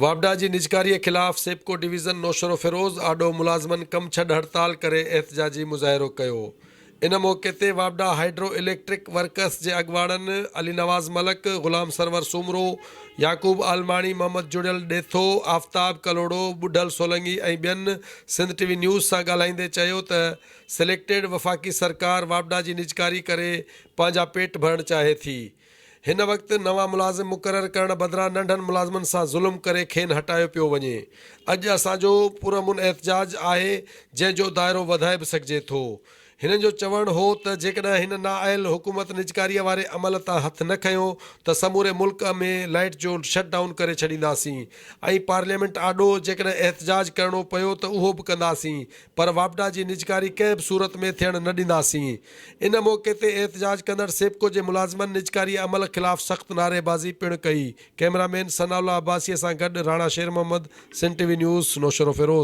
واپڊا جي نجڪاريء خلاف سيپڪو ڊويزن نوشهروفيروز آڏو ملازمن ڪم ڇڏ هڙتال ڪري احتجاجي مظاهرو ڪيو. ان موقعي تي واپڊا هائيڊرو اليڪٽرڪ ورڪرز جي اڳواڻن علي نواز ملڪ، غلام سرور سومرو، يعقوب عالماڻي، محمد جڙيل ڏيٿو، آفتاب ڪلهوڙو، ٻڍل سولنگي ۽ ٻين سنڌ ٽي وي نيوز سان ڳالهائيندي چيو ته سليڪٽيڊ وفاقي سرڪار واپڊا جي نجڪاري ڪري پنهنجا پيٽ ڀرڻ چاهي ٿي. هن وقت نوان ملازم مقرر ڪرڻ بدران ننڍن ملازمن سان ظلم ڪري کين هٽايو پيو وڃي. اڄ اسان جو پرامن احتجاج آهي جنهن جو دائرو وڌائي به سگهجي ٿو. هنن جو چوڻ هو ته جيڪڏهن هن نااهل حڪومت نجڪاريء واري عمل تان هٿ نه کنيو ته سموري ملڪ ۾ لائيٽ جو شٽ ڊائون ڪري ڇڏينداسين ۽ پارليامينٽ آڏو جيڪڏهن احتجاج ڪرڻو پيو ته اهو به ڪنداسين پر واپڊا جي نجڪاري ڪنهن به صورت ۾ ٿيڻ نه ڏينداسين. ان موقعي تي احتجاج ڪندڙ سيپڪو جي ملازمن نجڪاري عمل خلاف سخت نعريبازي پڻ ڪئي. ڪئميرا مين ثناء الله عباسي سان گڏ Rana Sher Muhammad, Sindh T V news, Naushahro Feroze.